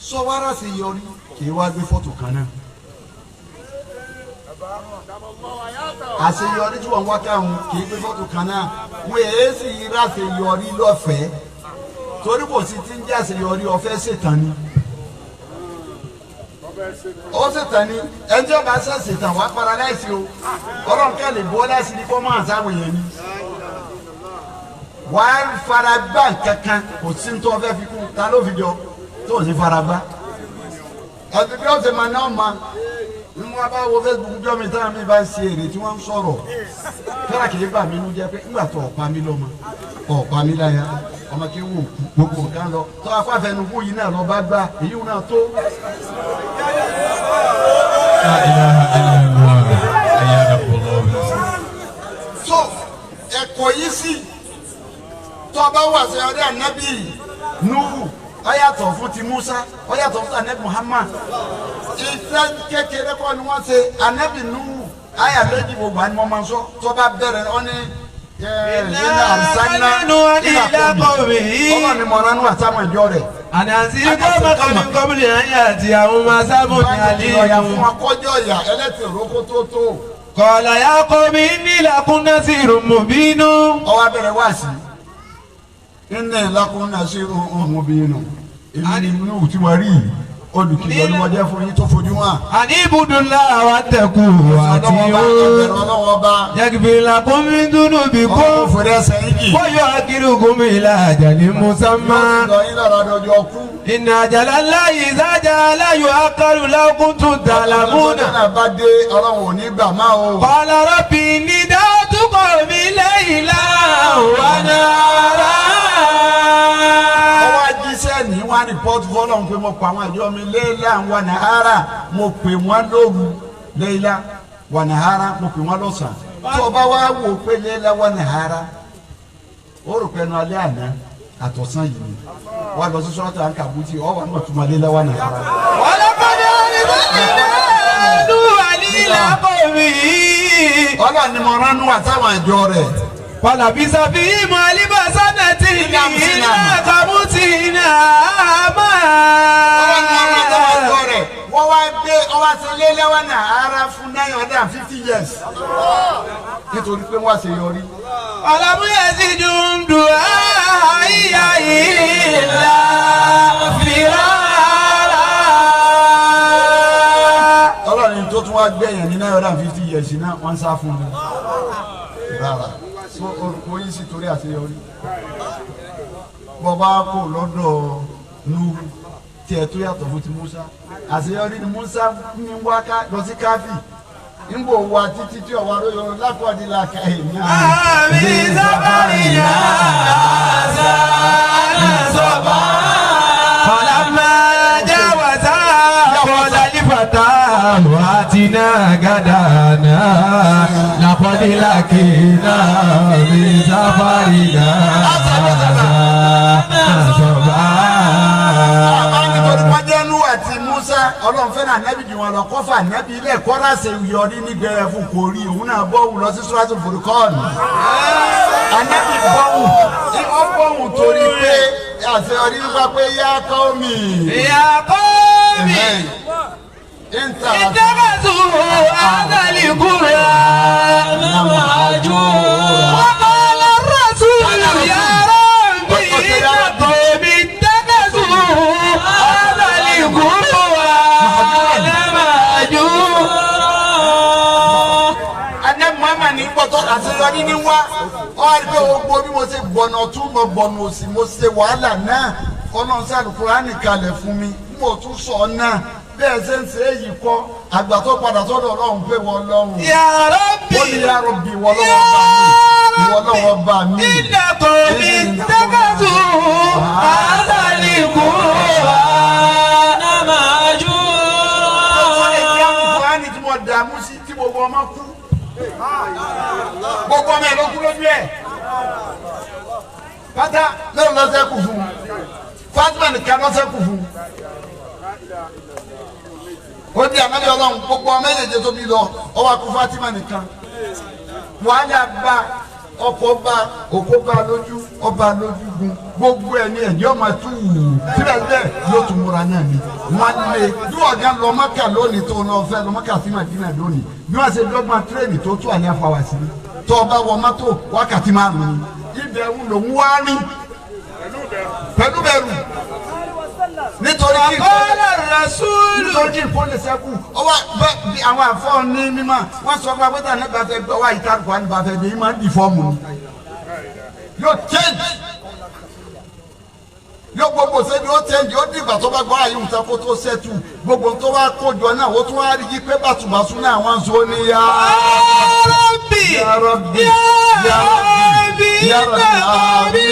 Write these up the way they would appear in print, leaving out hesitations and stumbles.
Sọ wàrà sí yọrí kì í wá gbé fọ́tò kan náà. Àṣeyọrí tí wọ́n wá káwọn kì í gbé fọ́tò kan náà. Wọ́n èé sì ráṣeyọrí lọ́fẹ̀ẹ́. Torí kò sí ti ń jẹ́ àṣeyọrí ọ̀fẹ́ ṣètàn ni. Ó ṣètàn ni ẹni tí ó bá ṣe ṣètàn wá paralyze o. Ọlọ́run kẹ́ lè bọ́ láti ní kó máa sáwọn èèyàn ni. Wàá fara gbá kankan kò sí ní tó fẹ́ fi kú ta ló fi jọ tó o sì fara gbá. Ẹ̀sìn bí ó ṣe máa náà ma ní wọn bá wo Facebook jọ mi táwọn mi bá ń ṣe èrè tí wọ́n ń sọ̀rọ̀ kọ́lá kìí bà mí nú jẹ́ pé ńgbà tó ọ̀pá mi lọ́mọ ọ̀pá mi láya ọmọ kí wò kú gbogbo nǹkan lọ tó afáfẹnukú yìí náà lọ bá gbà èyí náà tó. So ẹ̀kọ́ yìí sì tó bá wà sí ọdẹ ànábì Nuhu ó yàtọ̀ fún ti Musa ó yàtọ̀ fún ànábì Muhammad. Iṣẹ́ kékeré kọ́ ni wọ́n ṣe ànábì Nuhu àyà méjì gbogbo àni wọ́n máa ń sọ tó bá bẹ̀rẹ̀ ọ ní iná àrísánná ìlà kọ́mi ọmọ mi mọ̀ nánú àtàwọn ìjọ rẹ̀. Àdàsí kọ́mọkọ́ mi kọ́mìnì ayé àti àwọn ọmọ sábò ní àlè ìlọ̀yà fún akọ́jọ́ ìyà ẹlẹ́tì òrókó tó tó. Kọ̀ọ̀lá yà kọ́ mi nílàkúnná sí ìrùmùbínú. Ọwọ́ abẹ́rẹ́ wá sí iná ìlàkúnná sí ìrùmùbínú. Èmi ni inú tí wọ́n rí yìí olùkìlọ̀ ni wọ́n jẹ́ fún yín tó fojú hàn. Àní ibùdó wa tẹ̀kù àti ó yàgìbìlà kún mi dúnú bí kó bóyá akérèkún mi là àjàlí musamma. Ìnà àjàlá láyé ìsájà aláyò akárù lákùn tún tàlàmúnà. Qala rabbi ní dáàtúkọ̀ mi lẹ́yìn láwọn náírà. Ní wọ́n rìpọ́tù fọlọ́n pé mo pa àwọn àjọ mi léla wà nàhárà mo pè wọ́n lóru léla wà nàhárà mo pè wọ́n lọ́sàn-án tó o bá wá wò pé léla wà nàhárà ó rò pé ẹnu alẹ́ àná àtọ̀sán yìí ni wọ́n lọ sí sọ́tò àǹkàbùtì ọ̀ wà mọ̀túnmọ̀ léla wà nàhárà. Ọlọ́run ni mo rán nú àtàwọn àjọ rẹ̀. Wàlàbísà fi ìmọ̀ àlìbàṣà náà ti ní ilé àkàmútì náà máa. Wọ́n wá gbé ọwọ́ àti lélẹ́wọ̀n náà ara fún 950 years. Nítorí pé wọ́n àṣeyọrí. Ọ̀làmúyẹ̀ sì dùn dùn áyà ìlà fìràrà. Ọlọ́run tó tún wá gbẹ̀yàn ní 950 years náà wọ́n ń sá fún un. Rárá so orúkọ yìí sì torí àṣeyọrí. Bọ́bá kò lọ́dọ̀ Nuhu tí ẹ tó yàtọ̀ fún ti Musa. Àṣeyọrí ni Musa ní wá lọ sí káfí. Nbò wa títí tí ọ̀wá ló yọ lákọ̀ọ́dí la ka èmi. Àmì sábàrì yá sọ́bà. Kọ̀lámà jáwàsá kọ̀lá nífàtà wàtí náà gàdánà lákọ̀ọ́dí làkínà mi sábàrì yá sọ́bà. Àti Musa Ọlọ́run fẹ́ràn ànábì jù wọn lọ kọfà ànábì ilé ẹ̀kọ́ láṣẹ yọrí nígbẹrẹ fún kò rí òun náà bọ́wù lọ sí sùràtù fòrùkọ́ọ̀nù. Ànábì bọ́wù ó bọ́wù torí pé àṣeyọrí wípé pé yá kọ́ mi. Yá kọ́ mi. Ìtẹ́kẹ̀sù àdàlìkúrẹ́ wọ́n rọ̀sùlù yàrá bí ìtàkùn mi tẹ́kẹ̀sù àdàlìkúrẹ́. Àṣeyọrí ní wá ọ rí pé gbogbo bí mo ṣe gbọ̀nà tún mo gbọ̀nà òsì mo ṣe wàhálà náà Ọlọ́run sí Àlùkùránì kalẹ̀ fún mi mo tún sọ náà bẹ́ẹ̀ ṣe ń ṣe èyí kọ́ àgbà tó padà sọ́dọ̀ Ọlọ́run pé wọ́n lọ́run. Ya Rabbi ó ní Ya Rabbi ìwọ lọ́wọ́ bá mi ìwọ lọ́wọ́ bá mi. Ìdàkọ̀ mi tẹ́kẹ̀tù àdàlìkúrẹ́ Ó lè jẹ́ Àlùkùránì tí mo dààmú sí tí gbogbo ọmọ kú. Gbogbo ọmọ ẹ ló kú lójú ẹ pátá lẹ́nu lọ́sẹ̀ kù fún Fatima nìkan lọ́sẹ̀ kù fún ó di ànábì Ọlọ́run gbogbo ọmọ ẹ̀jẹ̀ tó bí lọ ó wá kú Fatima nìkan wàhálà bá Ọkọ̀ bá òkú bá lójú ọba lójú gun gbogbo ẹni ẹ̀jẹ̀ ọmọ tú wù síbẹ̀síbẹ̀ yóò tún múra náà ni. Wọ́n lé bí ọ̀gá lọ Mọ́kà lónìí tó lọ fẹ́ lọ Mọ́kà sí Màdínà lónìí bí wọ́n ṣe dọ́gba tírẹ́ẹ̀nì tó tó àní àfàwà sí i tó ọba wọ mọ́tò wákàtí márùn-ún ibẹ̀ ń lòún wá ní pẹ̀lú bẹ̀rù nítorí kí nǹkan lè sẹ́kù ọwọ́ bí àwọn àfọ́ ní mímọ́ wọ́n sọ fún abẹ́tà nípa fẹ́ gbọ́ wá ìta kọ́ nípa fẹ́ dé ìmọ̀ ń di fọ́ọ̀mù ni yóò change yóò gbogbo sẹ́ni ó change ó dìgbà tó bá gbọ́ àyè òun sẹ́kó tó sẹ́tù gbogbo tó wá kójọ náà ó tún wá rí i pé bàtùbàtù náà wọ́n ń sọ ní yá Rabbi Ya Rabbi Ya Rabbi Ya Rabbi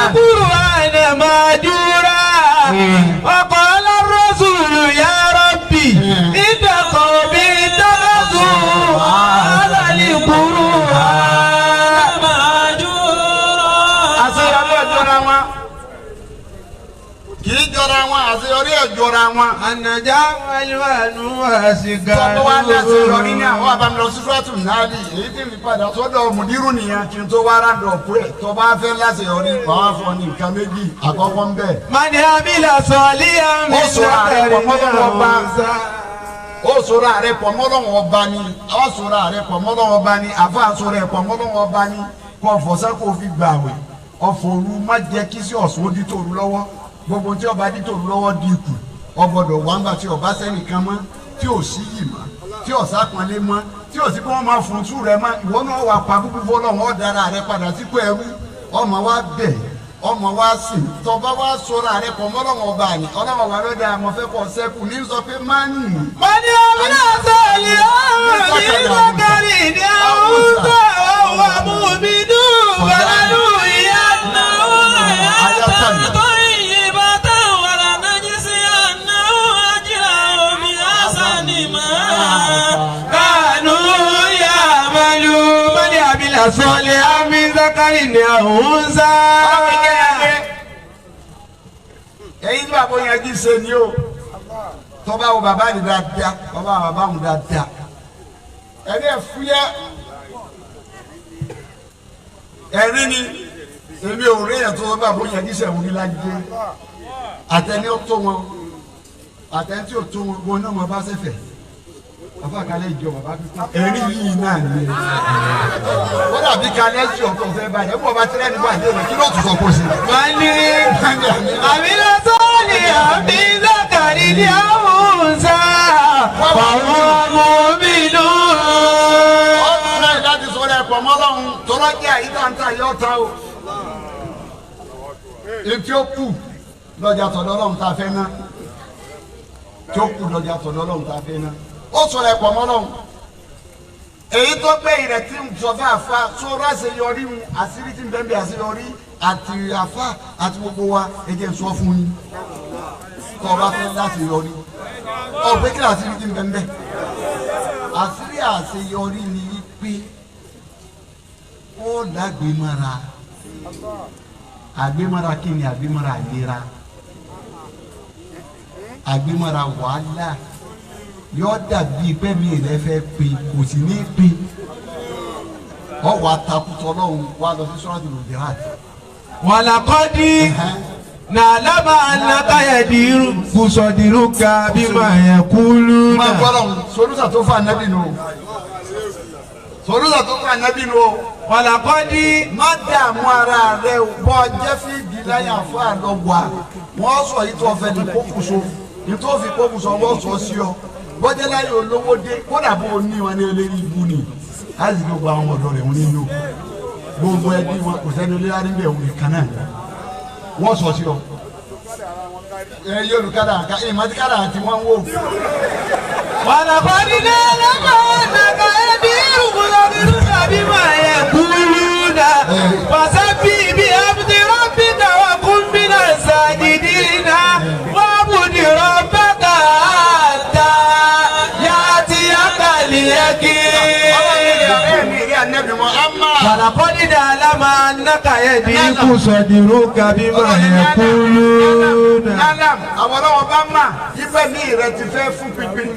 القرآن مهجورا وقال الرسول يا ربي إن قومي اتخذوا هذا القرآن مهجورا. Àṣeyọrí ẹ̀ jọra wọn kì í jọra wọn àṣeyọrí ẹ̀ jọra wọn. Ànàjà wàlúwàlú àṣìgá. Tọ́pọ̀ wá ní àṣeyọrí ní àwọn àbámilọ sísúrátù náàlì èyí tí mi padà sọ́dọ̀ mùdírù nìyẹn kí n tó wá ráńdọ̀ ọ̀pọ̀ ẹ̀ tó bá fẹ́ láṣeyọrí wàá fọ ní nǹkan méjì àkọ́kọ́ ń bẹ̀. Mani amila sọ̀líyà mi Ó sọ̀rọ̀ àrẹ pọ̀ mọ́lọ́wọ́ ọba. Ó sọ̀rọ̀ àrẹ pọ̀ mọ́lọ́wọ́ ọba ni. Ó sọ̀rọ̀ àrẹ pọ̀ mọ́lọ́wọ́ ọba ni. Àfa sọ̀rọ̀ ẹ̀ pọ̀ mọ́lọ́wọ́ ọba ni. Kọ́ ọ̀fọ̀sẹ́ kò fi gbà wẹ̀. Ọ̀fọ̀ òru má jẹ́ kí sí ọ̀sùn ó dí tòru lọ́wọ́. Gbogbo tí ọba dí tòru lọ́wọ́ di ikù. Ọgbọ́dọ̀ wà ńgbà tí ọba sẹ́nìkan mọ́, tí ò sí yìí mọ́, tí ọ̀sá kanlé mọ́, tí ò sí kí wọ́n máa fún tú rẹ mọ́. Ìwọ náà wà pa kúkú fọlọ́run ó dára rẹ padà sípò ẹrú. Ọmọ wa bẹ̀, ọmọ wa sìn. Tọba wa sọ̀rọ̀ àrẹ pọ̀ mọ́lọ́wọ́ ọba ni. Ọlọ́wọ́ wa ló dáa, mo fẹ́ kọ́ sẹ́kù ní sọ pé má nù. Mani amila sọ̀líyà mi zakari ní àwùjọ wà mú mi dùn wàlálù ìyá náà. Sọlẹ̀ àmì zakari ní àwùjọ. Ẹ̀yin tí bàbá yẹn kì í ṣe ni o. Tọ́ba wo bàbá mi dáadáa, bàbá bàbá mi dáadáa. Ẹ̀rí ẹ̀ fúyẹ́. Ẹ̀rí ni èmi ò rí ẹ̀ tó bàbá yẹn kì í ṣe òun láyé. Àtẹni ó tó wọn, àtẹni tí ò tó wọn, wọn náà wọn bá ṣẹ̀fẹ̀. Bàbá kalẹ̀ ìjọ bàbá pípa. Ẹ̀rí yìí náà ni. Ó dàbí kalẹ̀ sí ọ̀tọ̀ fẹ́ báyìí. Ẹ̀mú ọba tẹ́lẹ̀ nígbà yìí rẹ̀ kí ló tún sọ kó sí. Mani amila sọ̀líyà mi zakari ní àwùjọ wà mú mi dùn. Ọdún náà láti sọ̀rọ̀ ẹ̀pọ̀ mọ́lọ́run tọ́lá jẹ́ àyíká ń ta yọ ta o. Etí ó kù lọ́jà tọ̀dọ̀ Ọlọ́run tá a fẹ́ ná. Tí ó kù lọ́jà tọ̀dọ̀ Ọlọ́run tá a fẹ́ ná. Ó sọ̀rọ̀ ẹ̀pọ̀ mọ́lọ́run. Èyí tó gbé ìrètí ń sọ fún àfa sọ̀rọ̀ àṣeyọrí mu àṣírí tí ń bẹ́ẹ̀ bí àṣeyọrí àti àfa àti gbogbo wa ẹ jẹ́ n sọ fún yín. Tọ́ ọ bá fẹ́ láti yọrí. Ọ̀pẹ kí àṣírí tí ń bẹ́ẹ̀ bẹ́ẹ̀. Àṣírí àṣeyọrí ni pé ó lágbèmára. Àgbémára kí ni àgbémára àlera? Àgbémára wàhálà. Yọ dàbí pẹ́mi rẹ fẹ́ pe kò sì ní pe. Ọ wà takùtọ̀ lọ́hùn wà lọ sí sọ́ọ́dún lòdìrát. Wàlàkọ́dí nàlámà alákàyẹ̀dìrú kùsọ̀dìrú ká bímọ ẹ̀ kúlú Máa náà. gbọ́dọ̀ solúsà tó fà nábì nù. Solúsà tó fà nábì nù. Wàlàkọ́dí Má dààmú ara rẹ o, bọ́ jẹ́ fíìdì láyà fún àlọ́ wà. Wọ́n sọ yìí tó fẹ́ ní kókùsọ. Ní tó fi kókùsọ wọ́n sọ sí ọ. Bọ́jẹ́ láyé olówó dé, kódà bó o ní wọn ní eléyìí ibú ni. Láti gbogbo àwọn ọ̀dọ́ rẹ̀ wọ́n nílò. Gbogbo ẹbí wọn kò sẹ́ni olóyè níbẹ̀ òun nìkan náà. Wọ́n sọ sí ọ. Ẹ yóò lu kádà ká, ẹ màtí kádà àti wọ́n wò. Wàlàkọ́dí nàlámà alákàyẹ̀dìrú kùsọ̀dìrú ká bímọ ẹ̀ kúlú náà. Wàsábì bí abdi rabbika wa kun mina sajidina wa'bud rabbaka hatta ya'tiyaka al-yaqin. Wàlàkọ́dí nàlámà alákàyẹ̀dìrú kùsọ̀dìrú ká bímọ ẹ̀ kúlú náà. Àwọn ọlọ́wọ́ bá mà ibẹ̀ ní ìrẹ́ ti fẹ́ fún pínpín.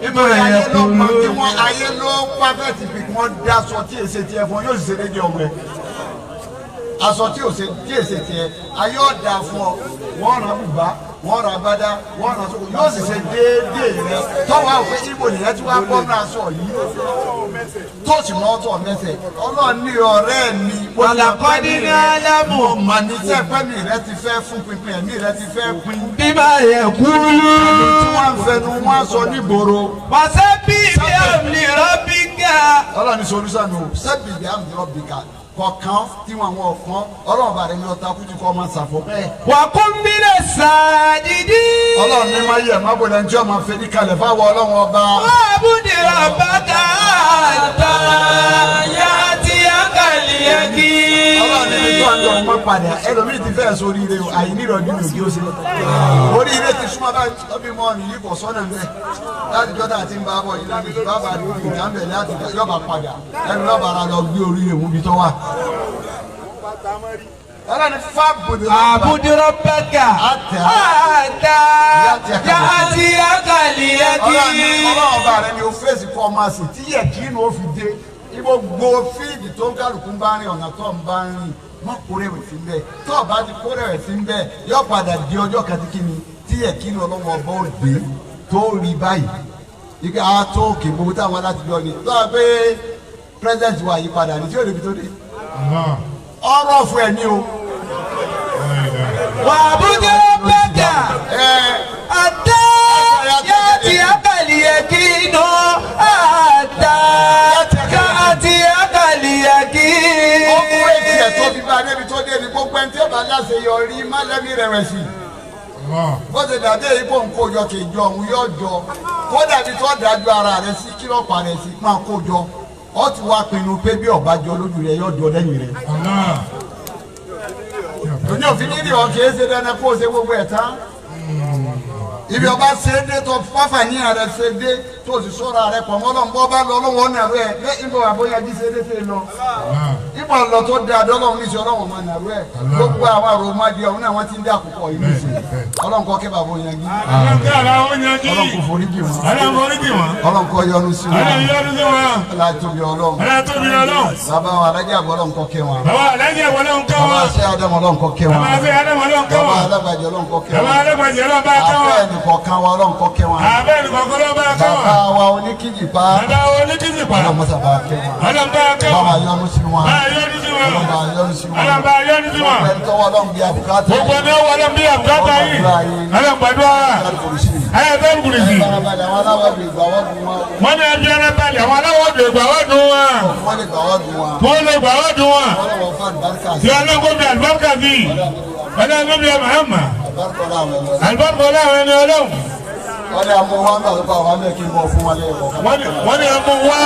Ayé ló mọ kí wọ́n ayé ló pàfẹ́tì bí wọ́n dá aṣọ tí èsè tiẹ̀ fún yóò sì ṣe déédéé ọmọ ẹ̀. Aṣọ tí èsè tiẹ̀ ayé ọ̀dà fún ọ, wọ́n rán bùbá, wọ́n rán abádá, wọ́n rán sóko, yóò sì ṣe déédéé rẹ. Tọ́wọ́ àwọn pé ibo nìyẹn tí wàá bọ́ náà sọ yìí. Tó sì mọ́ ọ̀tọ̀ mẹ́sẹ̀, Ọlọ́run ní ọ̀rẹ́ mi. Wàlàkọ́dí ní Álámù. Mo mà ní sẹ́ pẹ́mì rẹ ti fẹ́ fún pinpin, ẹ̀mí rẹ ti fẹ́ pin. Bí máa yẹ kúrú. Tí wọ́n ń fẹnu wọn sọ nígboro. Wàṣẹ bí ibi àmì rọ́bìkà. Ọlọ́run ní solúsàn o, sẹ́bi ibi àmì rọ́bìkà kọ̀ọ̀kan tí wọn àwọn ọ̀kan Ọlọ́run bá rẹ ní ọta kútu kọ́ ọmọ ṣàfọ̀ bẹ́ẹ̀. Wà kún bí lè sàdídì. Ọlọ́run ní máa yẹ má bọ̀dẹ̀ ní tí ọmọ fẹ́ ní kalẹ̀ fáwọn Ọlọ́run ọba. Wà á búdi rọ̀bàkà àtà yá ti àkàlì yẹ kí. Ọlọ́run ní tó ń lọ ọmọ padà ẹlòmíì ti fẹ́ sóríire o àyè nírọ̀jú ní òjì ó ṣe. Oríire ti súnmọ́ bá ọbí mọ́ ọ̀nì yìí kò sọ́nà bẹ́ẹ̀. Láti jọ́dá àti ń bá bọ̀ yìí láti bá bá ìgbà ń bẹ̀ láti yọba padà ẹnu lọ́ba ara lọ gbé oríire mú bi tọ́ wà. Ọlọ́run fa Àbúdí rọ́bàkà àtà yá ti àkàlì yẹ kí. Ọlọ́run ọba rẹ ni o fèsì kọ́ ọmọ àsìn tí yẹ kí inú ó fi dé. Ibo gbogbo fíìdì tó ń kálukú bá rìn ọ̀nà tó ń bá rìn mọ́ kórè rẹ̀ sí bẹ́ẹ̀. Tó o bá ti kórè rẹ̀ sí bẹ́ẹ̀ yóò padà di ọjọ́ kan tí kí ni tí yẹ kí inú Ọlọ́run ọba ó dé tó rí báyìí. Ike a tó òkè gbogbo táwọn alátijọ́ ni tó a pé president wa yí padà ní tí ó débi tó dé. Ọ̀rọ̀ fún ẹ ní o. Wà á búdí rọ́bàkà àtà yá ti àkàlì yẹ kí iná àtà yá ti àkàlì yẹ kí. Ó kú ètí ẹ̀ tó fi bá a débi tó dé ní gbogbo ẹni tí ó bá láṣeyọrí má lẹ́mí rẹ̀wẹ̀sì. Bó ṣe dàbí èyí kò ń kó jọ kì í jọ òun yóò jọ kó dàbí tó dájú ara rẹ sí kí lọ́pàá rẹ sí máa kó jọ ọ ti wá pinnu pé bí ọba jọ lójú rẹ yóò jọ lẹ́yìn rẹ. Òní òfin nídìí ọ̀ kì í ṣe dandan kó o ṣe gbogbo ẹ̀ tán. Ibi ọba ṣe é dé tó fáfà ní ààrẹ ṣe dé tó sì sọ́ra rẹ pọ̀ mọ́ lọ́nà bọ́ bá lọ lọ́wọ́ ọ̀nà rẹ ẹ ìbọn àbóyájí ṣe dé tẹ lọ. Ìbọn lọ tó da dọ́lọ́run níṣẹ́ ọlọ́run ọmọ nàrú ẹ̀ gbogbo àwọn àròmọdé ọ̀hún náà wọ́n ti ń dé àkókò yìí níṣẹ́ ọlọ́run kọ́ kẹ́ bàbá oyangi. Ọlọ́run kò forí jì wọ́n. Ọlọ́run kọ́ yọ́nú sí wọn. Ọlọ́run ọlọ́run. Bàbá wa alájà àbọ̀ ọlọ́run kọ́ kẹ́ wọn. Bàbá ṣe Ádámù ọlọ́run kọ́ kẹ́ wọn. Bàbá alágbàjẹ́ ọlọ́run kọ́ kẹ́ wọn. Àbẹ́ ẹnìkọ̀ọ̀kan wa ọlọ́run kọ́ kẹ́ wọn. Bàbá wa oníkìjìpá. Ọlọ́run mọ́sà bá kẹ́ wọn. Bàbá yọ́nú sí wọn. Ọlọ́run bá yọ́nú sí wọn. Gbogbo ẹni tọ́wọ́ ọlọ́run bí abùkátà yìí. Ọlọ́run gbàdúrà. Wọ́n ní ẹbí ẹrẹ balẹ̀ àwọn aláwọ̀ dùn ìgbà wọ́n dùn wọn. Wọ́n lè gbà wọ́n dùn wọn. Wọ́n lè gbà wọ́n dùn wọn. Ọlọ́run fún àlùbáríkà sí. Tí ọlọ́run bí àlùbáríkà sí. Ọlọ́run bí Muhammad. Àlùbáríkà ọlọ́run ẹni ọlọ́run. Wọ́n ní amú wa ń gbà tó bá wa mẹ́ kí n bọ̀ fún wọn lẹ́yìn ọ̀kan. Wọ́n ní amú wa.